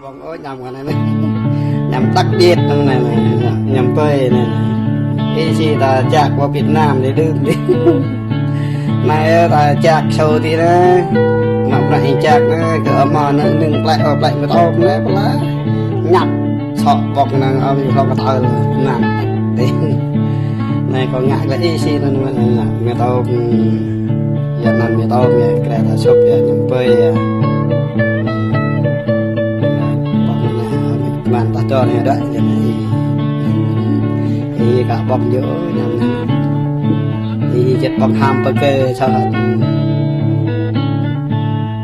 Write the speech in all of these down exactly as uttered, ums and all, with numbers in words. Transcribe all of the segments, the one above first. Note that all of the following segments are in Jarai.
Ƀơ̆ng ôh, añăm kơ anai anai. Añăm đặc biệt anai anai, añăm pơi anai anai. Ih sĭ ta jak pơ Việt Nam đĭ đưm đĭ. Anai ta jak sô ti anai. Mă bruă ih jak anai, kơ ama anai, nưng plĕ, ơ, plĕ mơtô anai, plĕ. Ñăp, sŏ ƀơ̆ng anai, ơ, ƀing hlŏng kơ tơl anai. Anai kâo ngă glaĭ ih sĭ anai anai, mơtô, ơ, yua anŭn mơtô, yua krĕ ta sŏp, yua añăm pơi, yua. Ƀơ̆ng anai, kơmăn ta čô anai đôč, yua anai. Ih, ih kơ ƀơ̆ng yơh, añăm anai. Ih, ih čĕt ƀơ̆ng hamburger sŏ.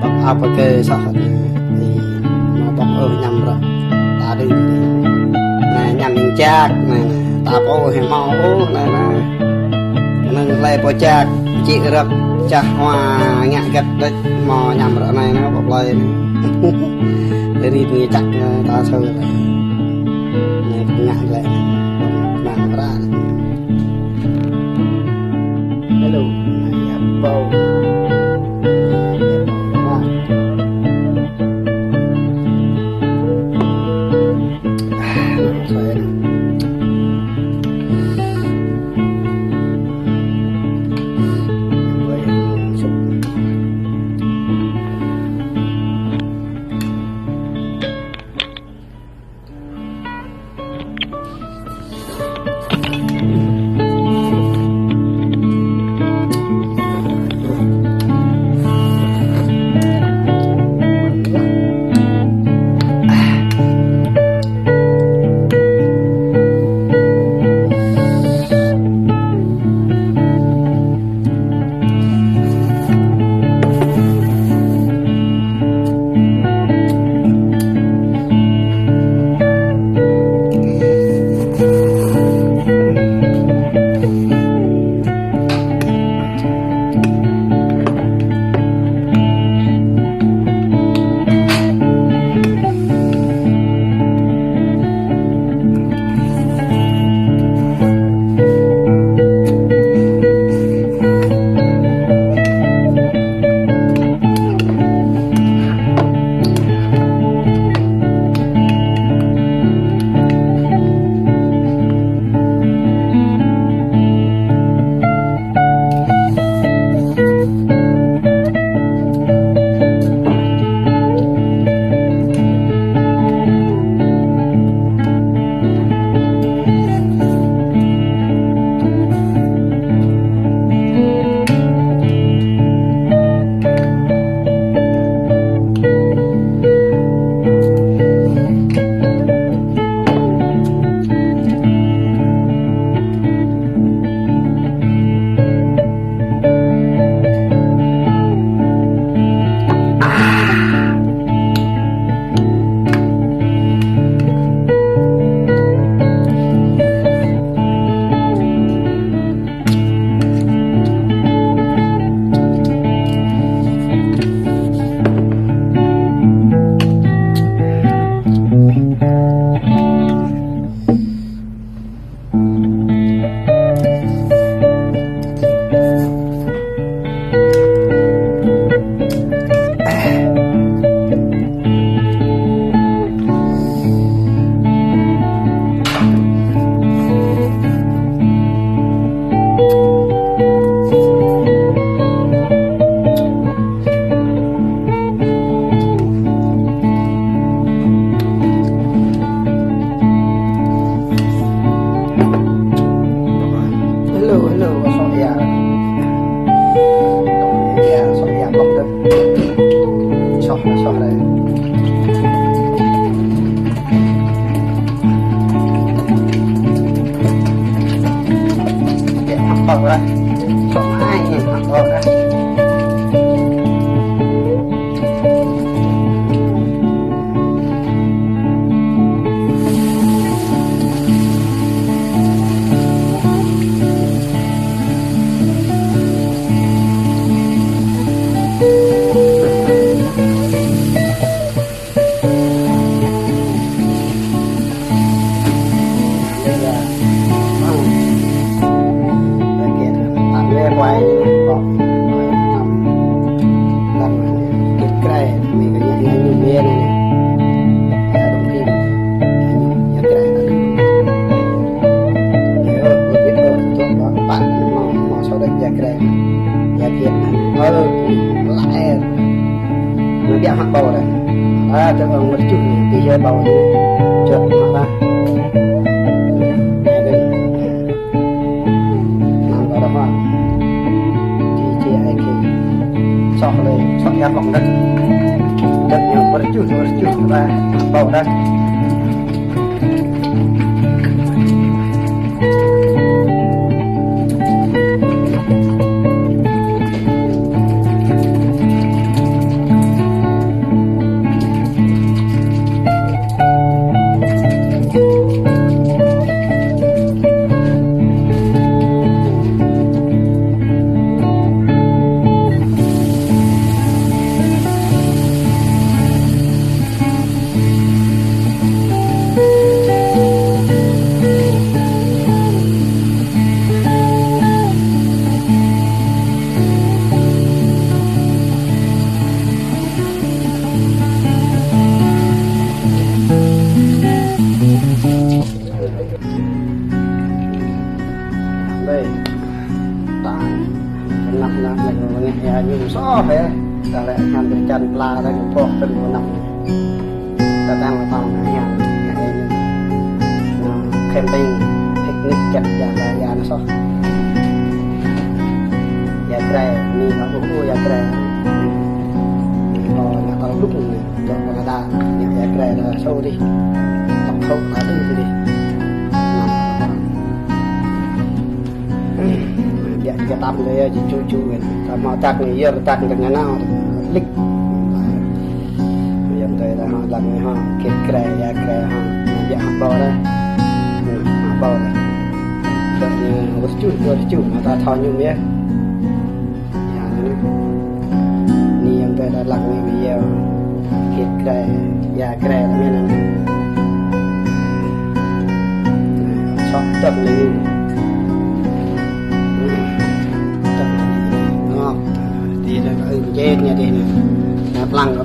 Ƀơ̆ng hamburger sŏ. Ih, mă ƀơ̆ng ôh añăm rŏ. Ta đưm đĭ. Anai añăm ih jak, anai, anai. Ta pô ih hmâo ôh, anai, anai. Anŭn hlơi pô jak, čĭ rơ̆k, čah hua, ngă gĕt đôč, hmâo añăm rŏ anai, anai, pô plơi anai. Tơring ih jak, anai, ta sô anai. Anai, ngă glaĭ anai. Kơmăn pră anai. Hello, anai, ya, bau. Ya, bau. Ah, Hello, hello, sŏk ia. Sŏk ia, sŏk ia, blŏk dơ̆ng. Sŏk, sŏk rai. Ia, hăk ƀơ̆ng rai. Sŏk ai, hăk ƀơ̆ng rai. Ơ, tơ ơ, mơ̆t čuh, tơ yơ ƀâo ñu. Čuh, mă lah. Anai, anai. Năm ƀâo rơmang. Či, či, ai kê. Soh lĕ, soh ia kông đĕ. Đĕ ñu mơ̆t čuh, mơ̆t čuh, lah. Ƀâo đĕ. Lĕ, ta, năm năm lĕ, ñu ngă ia ñu soh hĕ. Ta lĕ hăng tơ čan pla ta ñu pŏk tơ ñu năm. Ta tăng ta tăng ia ñu ngă ia ñu. Ñu camping, picnic čăt ia ta ia ñu soh. Ia kre, mi ngă ƀu ƀu ia kre. Ơ, ñu tơl đŭk ñu. Dŏ pơ Kanada, ñu ia kre ta sô dih. Tŏk sô ta dih dih. Ñu ia kre tăm dih ia či ču ču wĕn. Ta mă tak ñu ia tak dih ñu nao. Lik. Ia tơi ta hŏ lăng ñu hŏ kit kre ia kre hŏ. Ñu ia hŏ ƀâo dih. Hŏ ƀâo dih. Dŏ ñu wơr ču wơr ču ta thâo ñu mơ̆. Ia, anai. Anai yơh tơ đa lăng anai ƀiă. Kit kre, ia kre tơ mơ̆n anai. Soh tơ̆p anai. Tơ̆p anai. Ngŏ. Dih đa ư jĕ ñu dih anai. Đa plang kơ